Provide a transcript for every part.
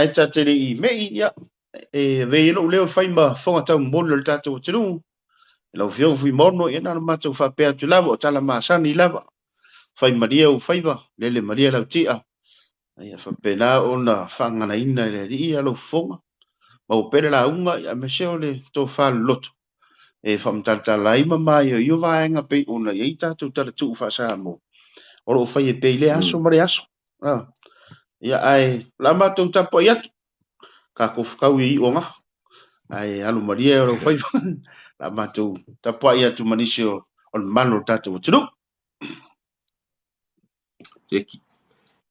Ae ta te le i me'i, ia, e avea ia lou leo e fai ma fofoga taumomoli o le tatou atunuu. Lau Afioga Fuimaono, ia na ona matou faapea atu lava, o tala masani lava. Fai malie ou faiva, lele malie lau tia. Ia faapena ona faaganaina e le Alii ia lou fofoga. Maua pea le lauga, ia aemaise o le tofa loloto e faamatalatala ai ma maioio vaega pei ona i ai tatou tala tuu faa-Samoa o lo o faia pea i lea aso ma lea aso. Ia, ae o le a matou tapuai atu, tatou fetau i iu o gafa, ae alu malie o lou faiva, o le a matou tapuai atu ma nisi o le mamalu o le tatou atunuu. Seki.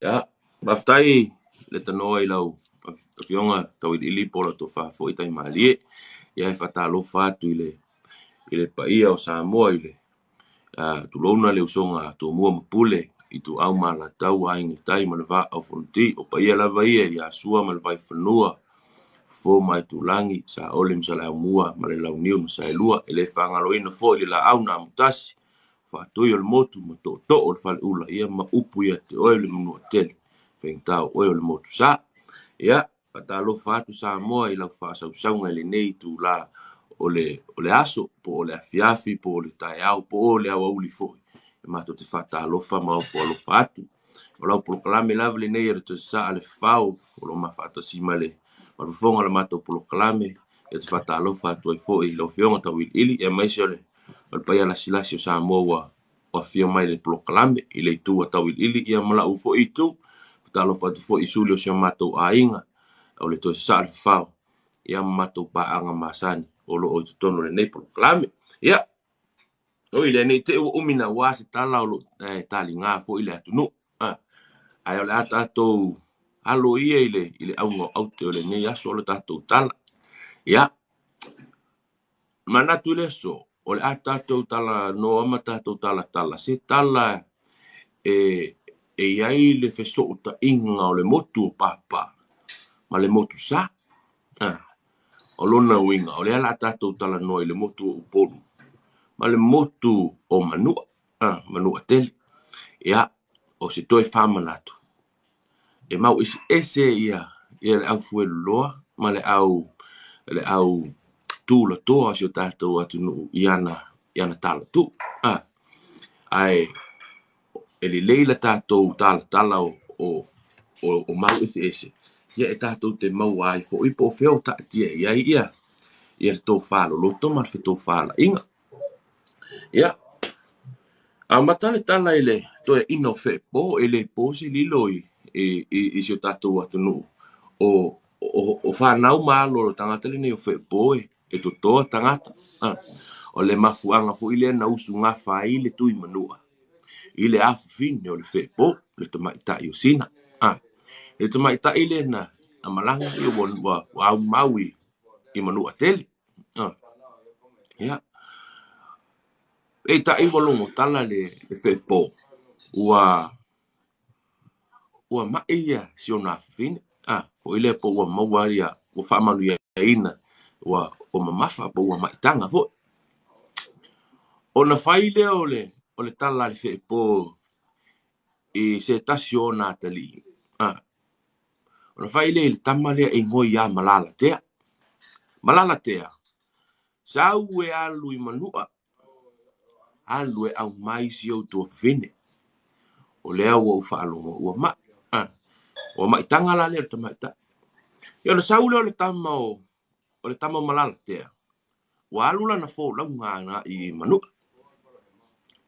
Ia, faafetai le tanoa i lau afioga Tauiliili po o lau tofa foi Taimalie. Ia, e faatalofa atu i le i le paia o Samoa i le tulouna le usoga a Tumua ma Pule, Ituau ma Alataua, Aiga i le Tai ma le Vaa o Fonoti. O paia lava ia ia Sua ma le Vaifanua, Fofo ma Aitulagi, Saole ma Saleaaumua ma le Launiu na Saelua. E le faagaloina foi le Laau na Amotasi, Faatui o le Motu ma Tootoo o le Faleula, ia ma upu ia te oe le Manuatele, faigata o oe o le Motusa. Ia, faatalofa atu Samoa i lau faasausauga i lenei itula o le, o le aso, po o le afiafi, po o le taeao, po o le aoauli foi. E matou te faatalofa ma ofo alofa atu. O lau polokalame lava lenei o le Toe Sasaa le Fafao, o lo o mafaatasi ma le fofoga o le matou polokalame. E te faatalofa atu ai foi i lau Afioga Tauiliili, aemaise o le, o le paia lasilasi o Samoa ua afifio mai le polokalame i le itu a Tauiliili ia ma lau foi itu. Faatalofa atu foi i suli o si o matou aiga o le Toe Sasaa le Fafao ia ma matou paaga masani o lo o i totonu o lenei polokalame. Ia, oi lea nei te ua umi naua se tala o lo o taliga foi le atunuu. Ae o le a tatou alo ia i le, i le auga o aute o lenei aso o le tatou tala. Ia, manatu i le aso, o le a tatou talanoa ma tatou talatala se tala e e i ai le fesootaiga o le motu o Papa ma le motu Sa. O lona uiga, o lea o le a tatou talanoa i le motu o Upolu ma le motu o Manua, Manuatele. Ia, o se toe faamanatu, e mau eseese ia ia le au fueloloa ma le au le au tulatoa o si o tatou atunuu i ana i ana talatuu. A, ae e lelei la tatou talatala o o o, o mau eseese ia e tatou te maua ai foi po o fea o taatia i ai ia ia le tofa loloto ma le fetofalaiga. Ia, amata le tala i le toeaina o Feepo, e le po se lilo i, i, i, i si o tatou atunuu. O, o, o fanau ma alo o le tagata lenei o Feepo e, e totoa tagata. Ah, o le mafuaaga foi lea na usugafa ai le Tuimanua i le afafine o le Feepo, le tamaitai o Sina. Ah, le tamaitai lea na, na malaga ia ua, ua, ua aumau i, i Manuatele. Ah, ia. Peitai ua logo tala le, le Feepo, ua, ua mai ia si ona afafine, ah, foi lea po ua maua ia, ua faamanuiaina, ua, ua mamafa po ua maitaga foi. Ona fai lea o le, o le tala a le Feepo i se tasi o ona atalii, ah, Ona fai lea i le tama lea e igoa ia Malalatea. Malalatea, sau e alu i Manua, alu e aumai si ou tuafafine. O lea ua ou faalogo ua mai. Ah, ua maitaga la lea o le tamaitai. Ia ona sau lea o le tama o, o le tama o Malalatea, ua alu lana folauga agai i Manua.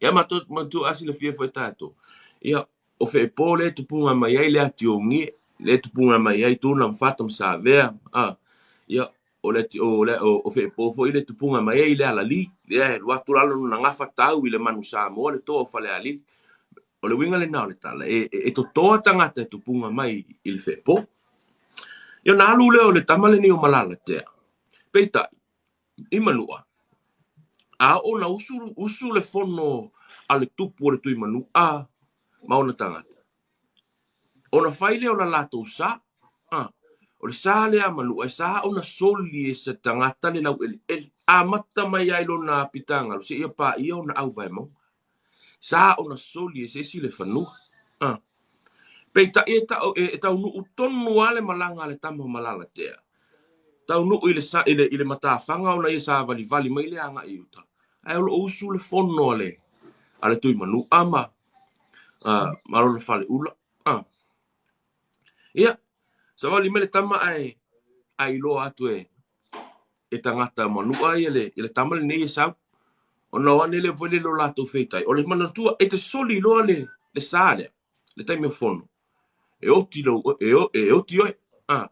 Ia matou manatua a silafia foi tatou, ia o Feepo lea e tupuga mai ai le ati o Gie, lea e tupuga mai ai Tuna ma Fata ma Savea, a, ia o le ati o le o Feepo foi lea e tupuga mai ai le Alalī, lea e alu atu lalo lona gafa tau i le manu Samoa le toa o Falealili. O le uiga lena o le tala, e, e, e totoa tagata e tupuga mai i le Feepo. Ia ona alu lea o le tama lenei o Malalatea. Peitai, i Manua, a oo na usu, usu le fono a le tupu o le Tuimanua ma ona tagata, ona fai lea o la latou sa. A, o le sa lea a Manua, e sa ona soli e se tagata le laueleele, amata mai ai lona apitagalu seia paia ona auvaemauga. Sa ona soli e se isi le fanua. A. Peitai e tau, e, e taunuu tonu lava le malaga a le tama o Malalatea. Taunuu i le, sa, i le, i le matafaga ona ia savalivali mai le agai i uta. Ae o lo o usu le fono a le, a le Tuimanu'a ma, ma lona faleula. Ia, savali mai le tama ae, ae iloa atu e, e tagata manu'a ia le, le tama lenei e sau. Ona o ane lea foi le lo latou feitai. O le manatua, e te soli loa le, le sa lea, le taimi o fono. E oti lou, e, e oti oe. Ah.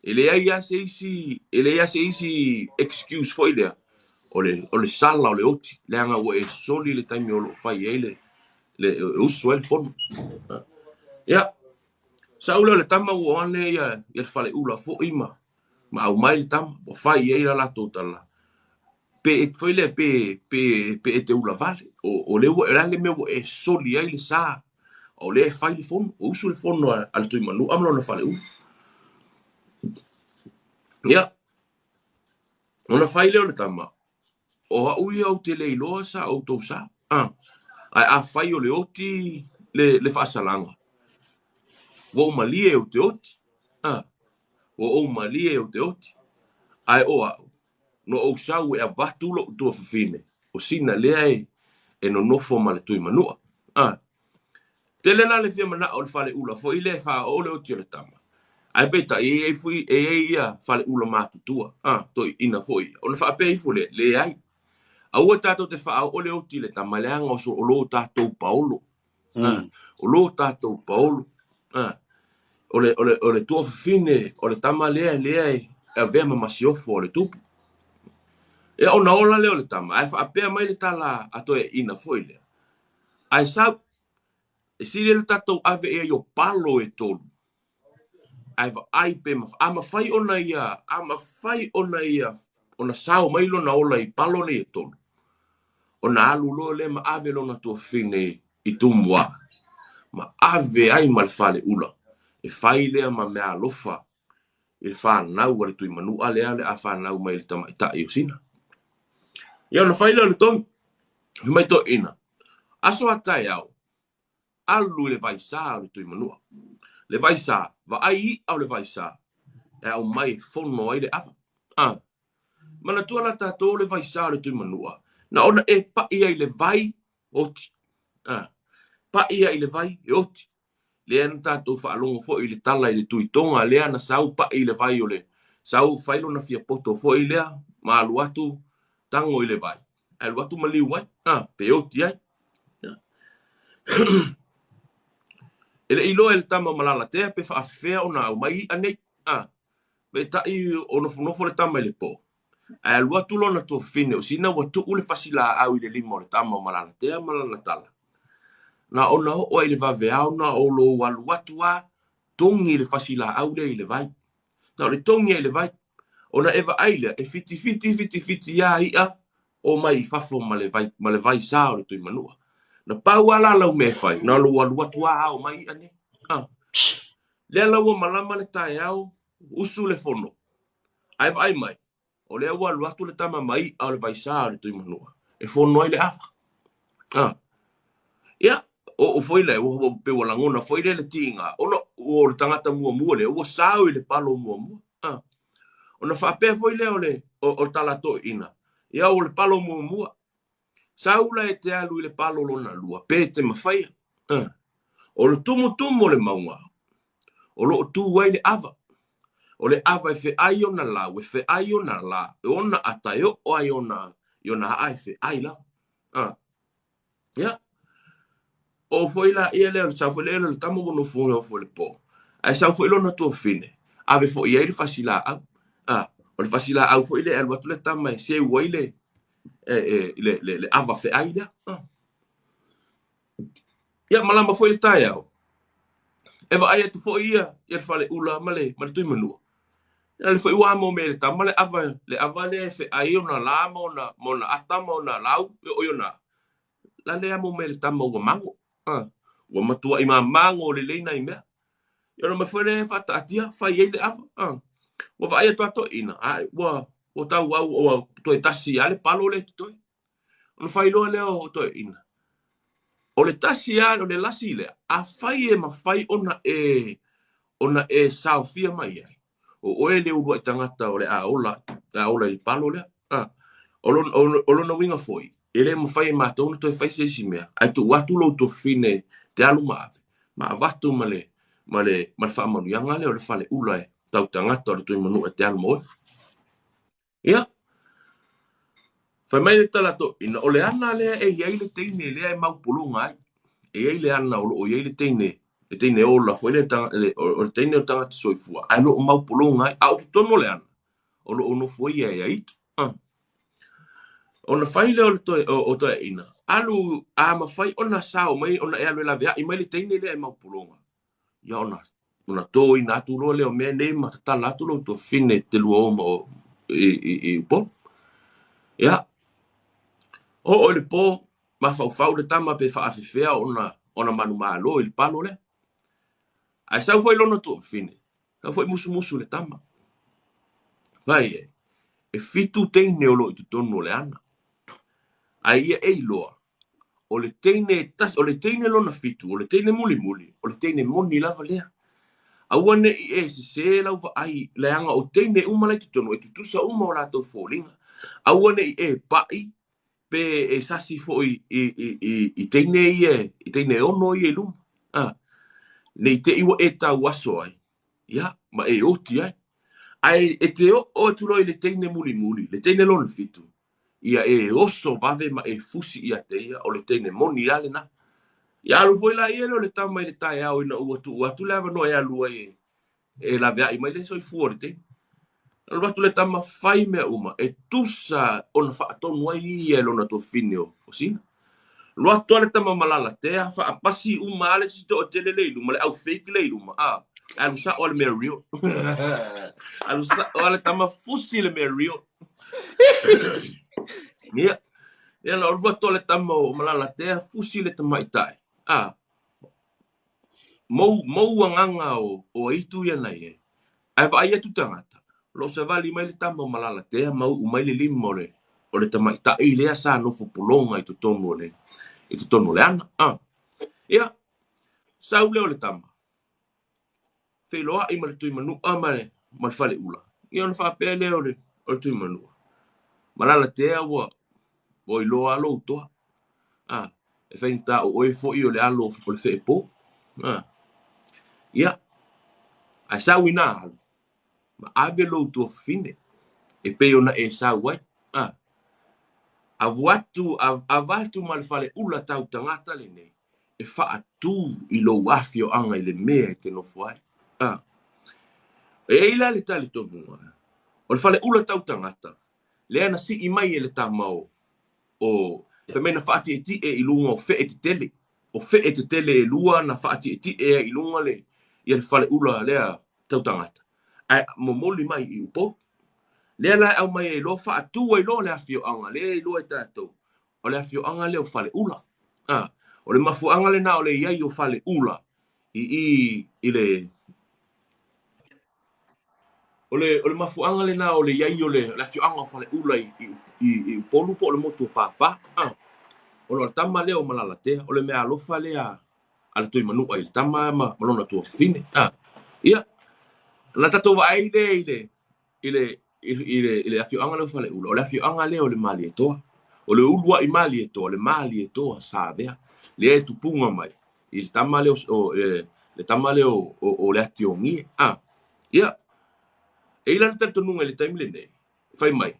E leai lava se isi, e leai lava se isi excuse foi lea. O le sala o le oti, leaga ua e soli le taimi o lo o fai ai le, le e usu ai le fono. Ah. Ia, sau lea o le tama ua o ane ia, ia le faleula foi ma, ma aumai le tama, ua fai i ai la latou tala. Pe foi lea pe pe pe e te ula vale. O o le ua o le a le mea ua e soli ai le sa. O lea e fai le fono, o usu le fono a, a le Tuimanu'a ma lona faleula. Ia, ona fai lea o le tama, o au ia ou te le iloa sa outou sa. Ah, ae afai o le oti le, le faasalaga, ua ou malie ou te oti. Ah, ua ou malie ou te oti. Ae o au, na ou sau e avatu lo'u tuafafine, o sina lea e, e nonofo ma le Tuimanu'a. A. Tele la le fia mana'o o le faleula foi lea e faaoo le oti o le tama. Ae peitai e iai foi, e iai ia faleula matutua, a, toeaiina foi ia. Ona faapea ifo lea, leai. Aua tatou te faaoo le oti i le tama leaga o, so, o lo tatou paolo. A, o lo tatou paolo. A, o le, o le, o le tuafafine o le tama lea, lea e avea ma masiofo a le tupu. Ia ona ola lea o le tama, ae faapea mai le tala a toeaiina foi lea. Ae sau, e sili le tatou ave i ai o palo e tolu. Ae vaai pe mafai, a mafai ona ia, a mafai ona ia, ona sao mai lona ola i palo nei e tolu, ona alu loa lea ma ave lona tuafafine i Tumua, ma ave ai ma le faleula, e fai lea ma meaalofa i le fanau a le Tuimanu'a lea o le a fanau mai i le tamaitai o Sina. Ia ona fai lea o le tonu, fai mai toeaiina, aso a taeao, alu i le vaisā o le Tuimanua. Le vaisā, vaai i'a o le vaisā, e aumai e fono ai le ava. A, manatua la tatou le vaisā o le Tuimanua, na ona e pa'i ai i le vai, oti. A, pa'i ai i le vai, e oti. Lea na tatou faalogo foi i le tala i le Tuitoga lea na sau pa'i i le vai o le, sau fai lona fiapoto foi lea, ma alu atu tago i le vai, ae alu atu maliu ai, a, pe oti ai. E le i iloa e le tama o Malalatea pe faafefea ona aumai i'a nei. A, peitai o nofonofo le tama i le po, ae alu atu lona tuafafine o Sina ua tuu le fasilaau i le lima o le tama o Malalatea ma lana tala. Na ona oo ai i le vaveao na o lou alu atu a togi le fasilaau lea i le vai. Na o le togi ai i le vai. Ona e vaai lea, e fitifiti fitifiti lava i'a o mai i fafo ma le vai, ma le vai sa o le Tuimanua. Na pau lava la lau mea e fai, na lou alu atu lava ao mai i'a nei. Ah. Lea la ua malama le taeao, usu le fono. Ae vaai mai, o lea ua alu atu le tama ma i'a o le vai sa o le Tuimanua, e fono ai le ava. Ah. Ia, oo foi lea, ua pei ua lagona foi lea le tiga, ona o le tagata muamua lea, ua sao i le palo muamua. Ah. Ona faapea foi lea o le, o, o le tala toeaina, ia o le palo muamua, sau la e te alu i le palo lona lua, pe te mafaia. Ah. O le tumutumu o le mauga, o lo o tu ai le ava. O le ava e feai ona lau, e feai ona la, e ona ata, e oo ai ona, i ona aa e feai lava. Ah. Ia. O foi la ia lea, sau foi lea le tama ua nofo nofo i le po. Ae sau foi lona tuafafine, ave foi i ai le fasilaau. Ah, o le fasilaau foi lea e alu atu le tama e seu ai le, e, e, le, le, le ava feai lea. Ah. Ia, malama foi le taeao. E vaai atu foi ia, ia le faleula ma le, ma le Tuimanua. Ia le foi ua amo me le tama le ava, le ava lea e feai ona la ma ona, ma ona ata ma ona lau, e oo i ona, la le amo me le tama ua mago. Ah, ua matuai mamago lelei nai mea. Ia ona mai foi lea e faataatia, fai ai le ava. Ah, ua vaai atu a toeaina, ai, ua, ua tauau, ua toe tasi lava le palo lea e totoe. Ona fai loa lea o toeaina. O le tasi lava, o le lasi lea, afai e mafai ona e saofia mai ai, o oe le uluai tagata o le a ola, le a ola i le palo lea. A, o lona uiga foi, e le mafai e matou ona toe fai se isi mea, ae tuu atu lou tuafafine te alu ma ave, ma avatu ma le faamanuiaga lea o le faleula e tau tagata o le Tuimanua e te alu ma oe. Ia, fai mai le tala toeaina, o le ana lea e i ai le teine lea e maupologa ai. E i ai le ana o lo o i ai le teine ola foi le, o le teine o tagata soifua, ae o lo o maupologa ai. A o totonu o le ana, o lo o nofo ia e aitu. Ah. Ona fai lea o le toe, o toeaina, alu a mafai ona sao mai ona e alu e laveai mai le teine lea e maupologa. Ia ona toina atu loa lea o mea nei ma tatala atu lou tuafafine te lua o ma o i Upolu. Ia, oo i le po, mafaufau le tama pe faafefea ona manumalo i le palo lea. Ae sau foi lona tuafafine, sau foi musumusu le tama. Fai ai, e 7 teine o lo o i totonu o le ana. Ae ia e iloa, o le teine e tasi, o le teine lona 7, o le teine mulimuli, o le teine moni lava lea. Aua ne i e sesē lau vaai, leaga o teine uma la i totonu, e tutusa uma o latou foliga. Aua ne i e pai pe e sasi foi i teine ia, i teine e 6 ia i luma. A, ne i te i ua e tauaso ai, ia, ma e oti ai. Ae e te oo atu loa i le teine mulimuli, le teine lona 7, ia e oso vave ma e fusi ia te ia, o le teine moni lava lena. Ia alu foi la ia lea o le tama i le taeao ina ua tuu atu le avanoa e alu ai e laveai mai le soifua o le teine. Alu atu le tama fai mea uma e tusa ona faatonu ai ia e lona tuafafine o Sina. Alu atu lava le tama malalatea, faapasi uma lava le isi toatele le i luma, le au fake le i luma, a, alu sao lava le mea real. Alu sao lava le tama fusi le mea real. Ia, ia na alu atu lava le tama o malalatea, fusi le tamaitai, a, mou agaga o aitu ia na i ai. Ae vaai atu tagata, o lo o savali mai le tama o Malalatea ma uu mai le lima o le tamaitai lea sa nofo pologa i totonu o le ana. Ah. Ia, sau lea o le tama, feiloai ma le Tuimanua ma le faleula. Ia ona faapea lea o le Tuimanua, Malalatea ua iloa lou toa. Ah, e faigata o oe foi o le alo o le feepo. Ah. Ia, ae sau ina alu, ma ave lou tuafafine, e pei ona e sau ai. Ah. Avu atu, avatu ma le faleula tau tagata lenei, e faatu i lou afioaga i le mea e te nofo ai. Ah. E ai la le talitonuga, o le faleula tau tagata, lea na sii mai e le tama o fai mai na faatietie i luga o fee tetele. O fee tetele e lua na faatietie ai i luga le, ia le faleula lea tau tagata. Ae momoli mai i Upolu. Lea la e aumai ai loa faatu ai loa le afioaga lea e iloa e tatou, o le afioaga lea o Faleula. A, o le mafuaaga lena o le i ai o Faleula i i le O le mafuaaga lena o le i ai o le afioaga o Faleula i Upolu po o le motu o Pāpā. Ah, ona o le tama lea o Malalatea, o le mea alofa lea a le Tuimanua i le tama ma lona tuafafine. Ah, ia, na tatou vaai lea i le afioaga lea o Faleula, o le afioaga lea o le Malietoa. O le uluai Malietoa, le Malietoa Savea, lea e tupuga mai i le tama lea o le tama lea o le Atiogie. Ah, ia, e i ai la le talitonuga i le taimi lenei, fai mai,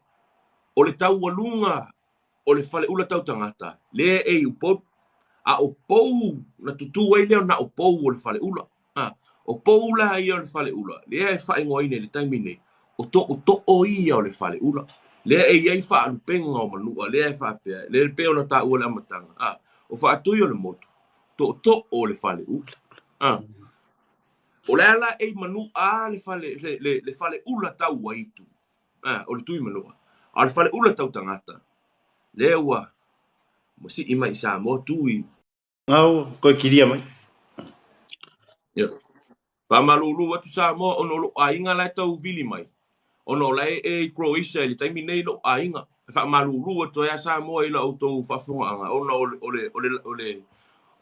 o le taualuga o le faleula tau tagata, lea e i Upolu, a o pou na tutū ai lea na o pou o le faleula. Ah, o pou la ia o le faleula, lea e faaigoaina i le taimi nei, o tootoo ia o le faleula. Lea e i ai faalupega o manua, lea e faapea, lea e pei ona taua i le amataga. Ah, o faatui o le motu, tootoo o le faleula. Ah, o le a la e i manua le fale, le faleula tau aitu, ah, o le Tuimanua. A o le faleula tau tagata, lea ua sii mai i Samoa tu i Ngau, koe kiria mai. Yeah. Faamalulu atu Samoa ona o lou aiga la e tau vili mai. Ona o la e i Croatia i le taimi nei lou aiga. E faamalulu atu ai a Samoa i la outou faafofogaaga ona o le, o le, o le, o le,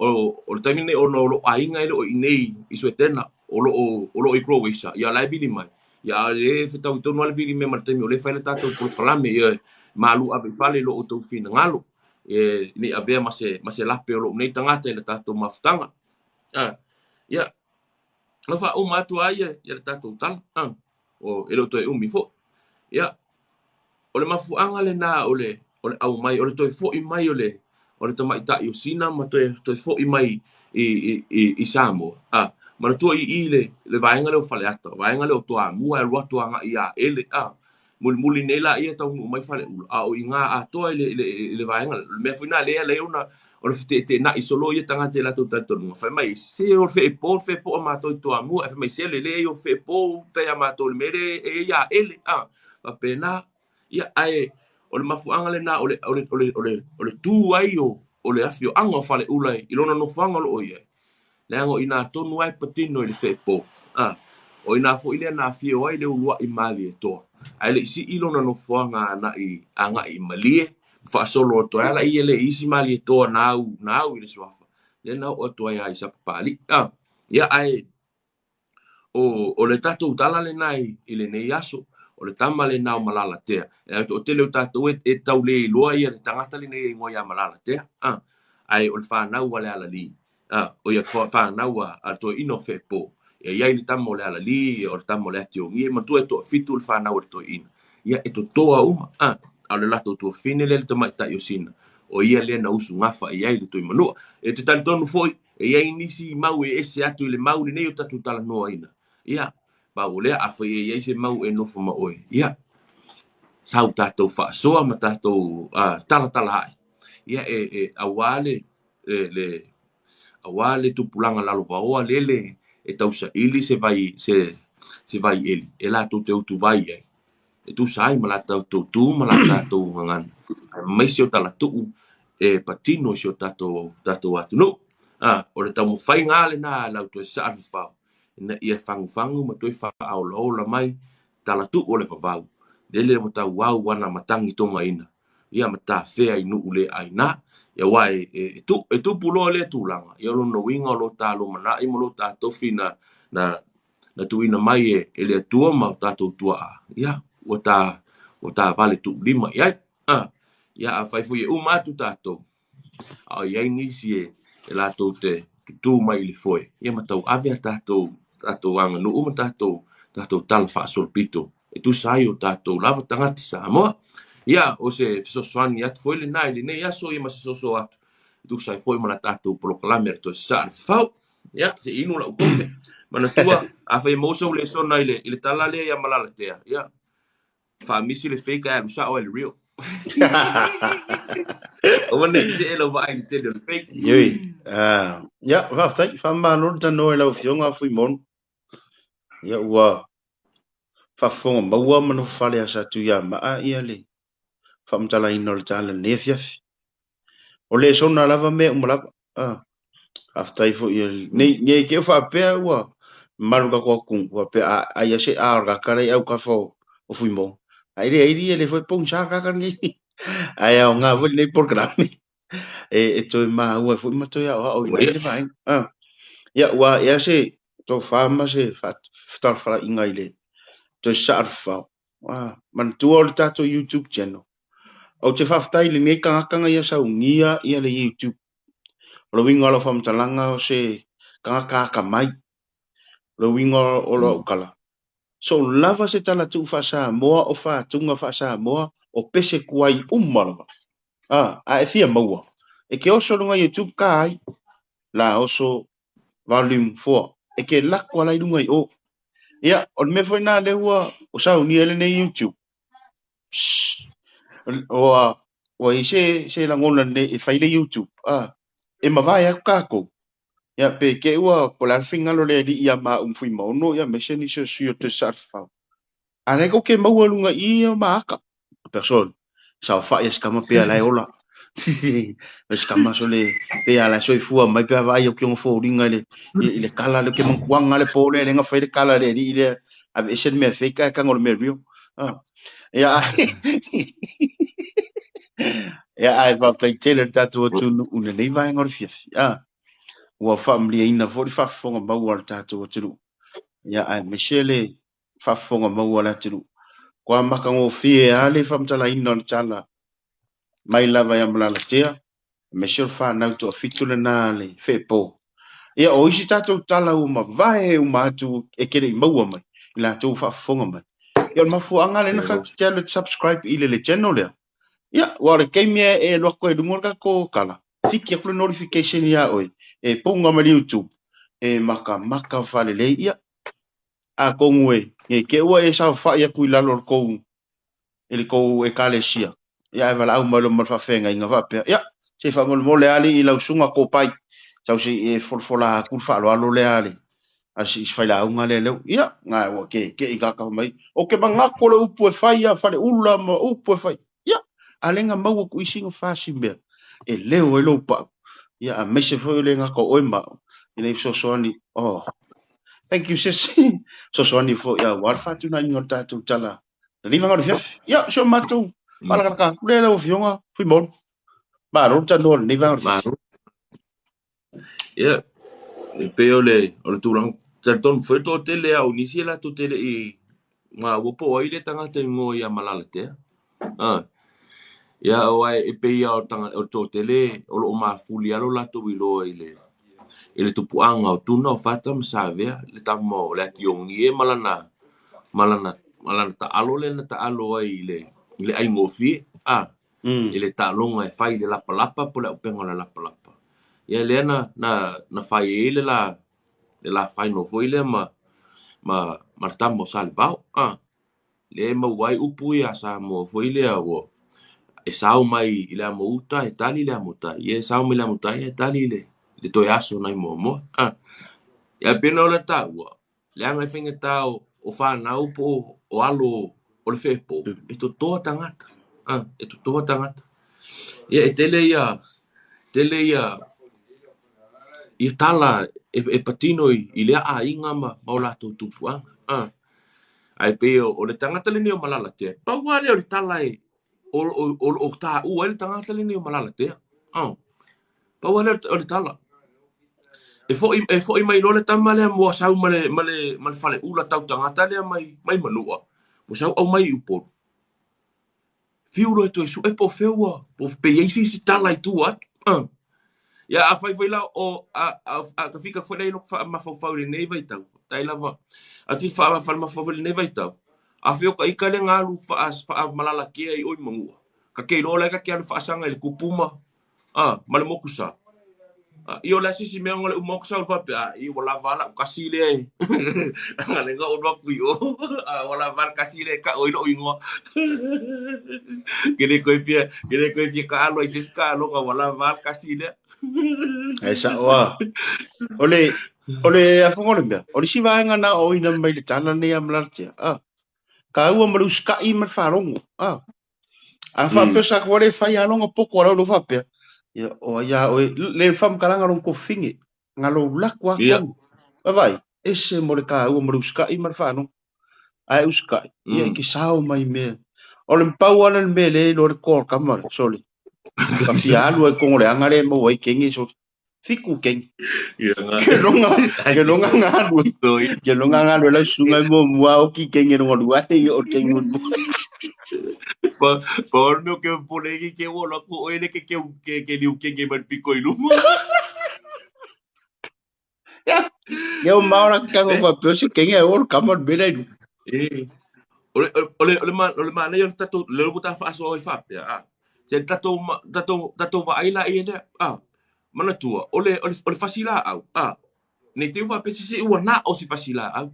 O le taimi lenei ona o lou aiga e le o i inei i Suetena, o lo o i Croatia, ia la e vili mai. Ia a le fetaui tonu lava le vili mai ma le taimi o lea e fai le tatou polokalame, ia malu ave i fale i lo outou finagalo, ne i avea ma se lape o lou nei tagata i le tatou mafutaga. Ia, na faauma atu ai ia le tatou tala, o e le o toe umi foi. Ia, o le mafuaaga lena o le aumai, o le toe foi mai o le tamaitai o Sina ma toe foi mai i Samoa. Manatua i le vaega lea o Faleata, vaega lea o Toamua e alu atu agai ia Ele. Mulimuli nei la ia taunuu mai Faleula, a o i ngā atoa i le vaega, le mea foi nā lea lea ona o le feteeteenai solo ia tagata i latou talitonuga. Fai mai isi, se o le feepo, le feepo a matou i Toamua, e fai mai se le le o feepo uta ia matou le mea le e ia Ele. Faapena. Ia, ae o le mafuaaga lena o le tu ai o le afioaga o Faleula i lona nofoaga o lo o i ai. Leaga o i nā tonu ai patino i le feepo. O ina foi lea na afio ai le uluai Malietoa. Ae le i sii lona nofoaga agai i Malie, faasolo atu ai ala ia le isi Malietoa na au i le suafa. Lea na oo atu ai i Sapapalii. Ia, ae o le tatou tala lena i lenei aso, o le tama lena o Malalatea. E toatele o tatou e tau le iloa ia le tagata lenei e igoa ia Malalatea. Ae o le fanau a le alalī. O ia fanau a le toeaina o Feepo. E i ai le tama o le alalī, o le tama o le atiogia, matua e toafitu le fanau a le toeaina. Ia e totoa uma. A o le latou tuafafine lea le tamaitai o Sina. O ia lea na usugafa i ai le Tuimanua. E te talitonu foi, e i ai nisi mau e ese atu i le mau lenei o tatou talanoaina. Ia, pau o lea, afai e i ai se mau e nofo ma oe. Ia, sau tatou faasoa ma tatou talatala ai. Ia, e auā le auā le tupulaga lalovaoa lele e tausaili se vai se vai eli e latou te utuvai ai. E tusa ai ma la tatou tu ma la tatou gagana. Aemaise o talatuu e patino i si o tatou atunuu. O le taumafaiga lena a lau toe saa le fafao, ina ia fagufagu ma toe faaolaola mai talatuu o le vavau. Lele ua tauau ana matagi togaina, ia ma tafea i nuu le aina. Ia aua e tupu loa lea tulaga, ia o lona uiga o lo ta lumanai ma lo ta tofi na tuuina mai e le Atua ma o tatou tuaa. Ia, ua ta vale tuulima i ai. Ia, afai foi e uma atu tatou, a o i ai nisi e latou te tutu mai i le foe, ia ma tauave a tatou aganuu ma tatou tala faasolopito e tusa ai o tatou lava tagata Samoa. Ia, o se fesoasoani atu foi lena i lenei aso, ia ma se soso atu e tusa ai foi ma la tatou polokalame a le toe sasaa le fafau. Ia, se inu lau kofe. Manatua, afai e maua sau lesona i le tala lea ia Malalatea, ia, faamisi le fake ae alu sao ai le real. Aua ne i see lau vaai i le tele o le fake. Ioi. Ia, faafetai, faamalo le tanoa i lau Afioga Fuimono. Ia ua faafofoga maua ma nofo fale a Satuiamaa ia le faamatalaina o le tala lenei afiafi. O lesona lava mea uma lava. Faafetai foi nei nei ke o faapea ua malu ka ko ku faapea ai se a ka ka au ka fo o Fuimono. Ai le ai le foi pong sa ka ka nei. Ai au ngā foi nei polokalame. E toe maua foi ma toe ao ina i le vaega. Ia ua ia se tofa ma se fetalafalaiga i le toe saa le fafao. Manatua o le tatou YouTube channel. Ou te faafetai i lenei tagata na ia saunia ia le YouTube. O le uiga o lau faamatalaga o se tagata atamai. O le uiga o lau tala. So lava se talatuu faa-Samoa o faatuga faa-Samoa o pese tuai uma lava. A e fia maua. E ke oso lunga YouTube ka ai. La oso volume 4. E ke lako ala i lunga i o. Ia, o le mea foi nā le ua o saunia lenei YouTube. Ua i se lagona nei e fai le YouTube. E mavae aku kākou. Ia, pe ke ua po le alfingalo le li ia ma Fuimaono ia mese ni se sui o te sa fafao. A nei ko ke maua lunga i ia ma aka. Person, sa fa ia skama pe ala e ola. Me skama so le pe ala soifua mai pe vai o ke ngo fo ringa i le kala le ke mankuanga le pole le nga fai le kala le li le ave ese le mea fake e kanga o le mea real. Ia ia ai faafetai tele le tatou atunuu lenei vaega o le fiafi. Ua faamalieina foi le faafofoga maua a le tatou atunuu, ia aemaise le faafofoga maua a le atunuu. Kua matagofie lava le faamatalaina o le tala mai lava ia Malalatea, aemaise o le fanau toafitu lena a le Feepo. Ia, o isi tatou tala ua mavae uma atu e te le i maua mai i latou ua faafofoga mai. Ia, o le mafuaaga lea na fai atu te alu e te subscribe i le channel lea. Ia, aua o le taimi e alu atu ai i luga le tatou tala, fiki atu le notification iā oe, e puna mai le YouTube, e makamaka faalelei. Ia, atonu e ne i te i ua e saofai atu i lalo o le tou i le tou ekalesia, ia ae valaau mai loa ma le faafeagaiga faapea, ia, se i faamolemole alii i lau susuga Kopai, sau se i e folafola atu le faaaloalo lea a le a si failauga lea leu. Ia, na ua ke ke i kaka mai. O ke manatu o le upu e fai a faleula ma upu e fai. Ia, a le na maua ku isi na fasi mea e leo ai lou pau. Ia, aemaise foi o le gata o oe ma au, ina ia fesoasoani. Oh, thank you sis. Fesoasoani foi aua le faatunaiga o le tatou tala lalivaga o le afiafi. Ia, si o matou faalakalaka atu lea lau Afioga Fuimaono. Malo le tanoa i lenei vaega o le afiafi. Malo. Ia, e pei o le tulaga, talitonu foi le toatele lava o nisi e latou te le i maua po o ai le tagata igoa ia Malalatea. Ah. Ia, aua e pei lava o le toatele o lo o mafuli lava lo latou iloa i le tupuaga o Tuna, o Fata ma Savea, le tama o le Atiogie ma lana ma lana ma lana taalo lea na taalo ai i le aigofie. Ah. I le taaloga e fai i le lapalapa po o le auupega o le lapalapa. Ia lea na na na fai ai le la le la final foi lea ma ma ma le tama o Salevao. Ah. Lea e maua ai upu ia a Samoa foi lea ua e sao mai i le amo uta e tali le amo tai. Ia e sao mai le amo tai e tali le toe aso nai Moamoa. Ah. Ia pei ona o le taua, leaga e faigata o fanau po o alo o le feepo, e totoa tagata. Ah, e totoa tagata. Ia e tele ia tele ia ia tala e patino i lea aiga ma o latou tupuaga. Ah. Ae pei o le tagata lenei o Malalatea, pau lava lea o le tala e o lo o taua ai le tagata lenei o Malalatea. Ah. Pau lava lea o le tala. E foi mai loa le tama lea mua sau ma le ma le ma le faleula tau tagata lea mai mai Manua, ua sau aumai i Upolu. Fiu loa e toe sue po o fea ua po pe i ai se isi tala i tua atu. Ah. Ia afai foi la o a a a tafika foi la i loko faamafaufau i lenei vaitau, faafetai lava. A fia faamafaufau i lenei vaitau, afai o ka ika lea na alu faamalalatea i o i Manua, ka ke iloa la e ka ke alu faasaga i le kupu ma Ah, ma le moku sa. Ah, ia o le a se isi mea ona le uma o ka sau faapea, ah, ia ua lava la'u kasi lea e. Leaga lea na ou alu atu i o. Ah, ua lava le kasi lea e ka'u ai lo'u igoa. Ke le koe fia, ke le koe fia kaalo ai se isi kaaloga, ua lava le kasi lea. Ae sa'o a. O le, o le afoga o le mea, o le isi vaega na aoaoina mai le tala lenei a Malalatea, ah, taua ma le usita'i ma le faalogo, ah. A faapea sa ua le fai a longa poko a lau faapea. Ia, o ai a oe, le whamkaranga long kofinge, nga lou laku a konu. Vai, ese mo le kāua mo le usikai ma le whanau. Ae usikai, ia i ke sao mai mea. O le mpau ala le mea le lo le kor kama le, sole. Ka fia alu ai kongo le anga le mau ai kenge sole. Fiku kenge. Ke longa, ke longa ngalu. Ke longa ngalu lau sungai mo mua o ki kenge longa lua e o kenge mo. Pa pa o mea ke pole ki ke o la ko ele ke ke ke ke liu kenge mai piko i luma. Ya, ya o maora kango pa peo se kenge o kama bela ilu. Eh. O le o le o le o le manaia o le tatou le ua ta faasoa ai faapea a. Se tatou tatou tatou vaai la ia lea a. Manatua o le o le o le fasi laau a. Nei te i ua faapea se se ua na o se fasi laau.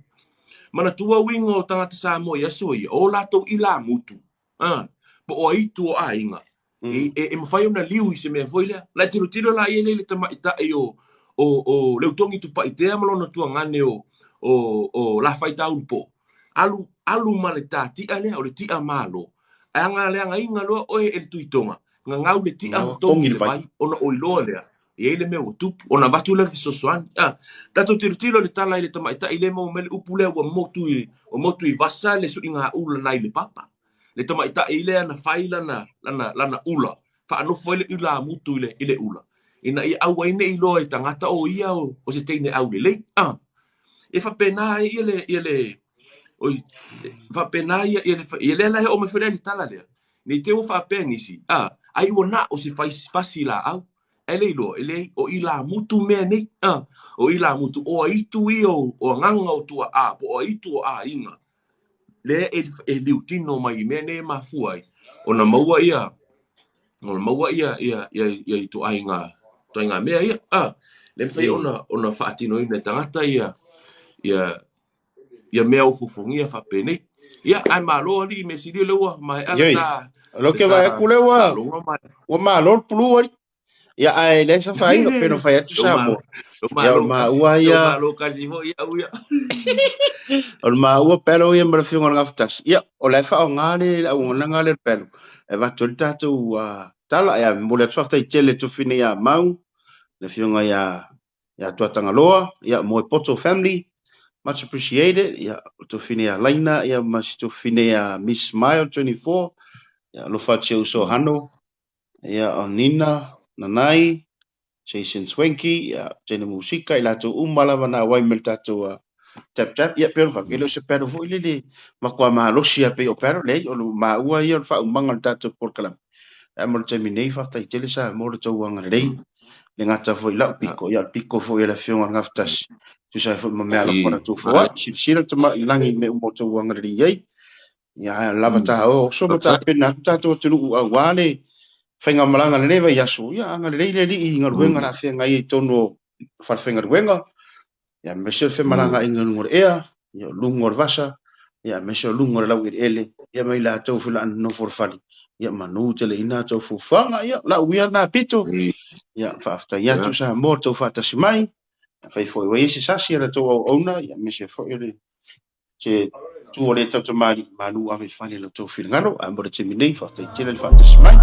Manatua uiga o tagata Samoa i aso ia, o latou ilamutu a, po o aitu o aiga. E mafai ona liu i se mea foi lea. La e tilotilo la ia lea i le tamaitai o o o Leutogi Tupaitea ma lona tuagane o o o Lafaitaulupo. Alu alu ma le ta ti'a lea, o le ti'a malo. Ae aga leagaina loa oe e le Tuitoga, gagau le ti'a ma togi le vai, ona o iloa lea, e i ai le mea ua tupu, ona avatu lea le fesoasoani. A, tatou tilotilo i le tala i le tamaitai lea e maua mai le upu lea ua motu i, ua motu i vasa le suiga ula nai le papa. Le tamaitai lea na fai lana, lana, lana ula, faanofo ai le ilamutu i le, i le ula. Ina ia aua ai ne i iloa e tagata o ia o se teine aulelei. E faapena ai ia le, ia le, oi, faapena ia, ia le, ia lea la e oo mai foi la i le tala lea, ne i te i ua faapea nisi, ai ua na o se fasi laau, ae le iloa, e leai, o ilamutu mea nei, o ilamutu, o aitu ia o agaga o tuaa, po o aitu o aiga, lea e liutino mai i mea nei e mafua ai, ona maua ia, ona maua ia, ia, ia, ia ituaiga, ituaiga mea ia, le mafai ona, ona faatinoina e tagata ia, ia, ia mea ofofogia faapenei. Ia, ae malo alii, mea sili o lea ua maea le Ioi, ta, o lea le ou te ta vaai atu lea ua, taaloga ma ua malo le pulu alii. Ia, ae leai se afaina, pei ona fai atu Lou malo, Samoa. lou Ia, o malo le kasi, maua lou ia, malo kasi foi au ia. o le maua pelo ia ma le afioga i le Gafatasi. Ia, o la e faaaoga le auaunaga lea le pelo e avatu ai le tatou tala. Ia, momoli atu faafetai tele i le tofi nei ia Mau, le afioga ia ia Tuatagaloa, ia Moepoto family, much appreciated. Ia, o le tofi nei ia Laina, ia ma si tofi nei ia Miss Smile 24, ia alofa atu si ou uso Hano, ia o Nina, Nanai, Jason Swanky, ia tele musika i latou uma lava na auai mai le tatou tap tap. Ia pei ona faapea, e le o se paddle foi lele matua malosi lava pei o paddle, leai, o le maua ia o le faaumaga o le tatou polokalame. Ae mo le taimi nei, faafetai tele Samoa le tou agalelei, le gata foi i lau piko, ia o le piko foi o le afioga i le Gafatasi, tusa ai foi ma meaalofa o le tou foai, silasila le tamai lagi i mea uma o tou agalelei ai. Ia, ae lava ta oso ma tapena atu tatou atunuu aua le faigamalaga lenei vaiaso, ia agalelei le Alii i galuega o le a feagai ai i totonu o falefaigaluega, ia aemaise o le femalagaaiga i luga o le ea, ia o luga o le vasa, ia aemaise o luga o le laueleele, ia ma i latou foi o le a nonofo i le fale, ia manu teleina a outou fuafuaga, ia o lau ia lena pito, ia faafetai atu Samoa le tou faatasi mai, afai foi ua i ai se sasi o le tou auauna, ia aemaise foi o le se tu o le tautamalii, malu ave i fale i lo outou finagalo, ae mo le taimi nei, faafetai tele le faatasi mai.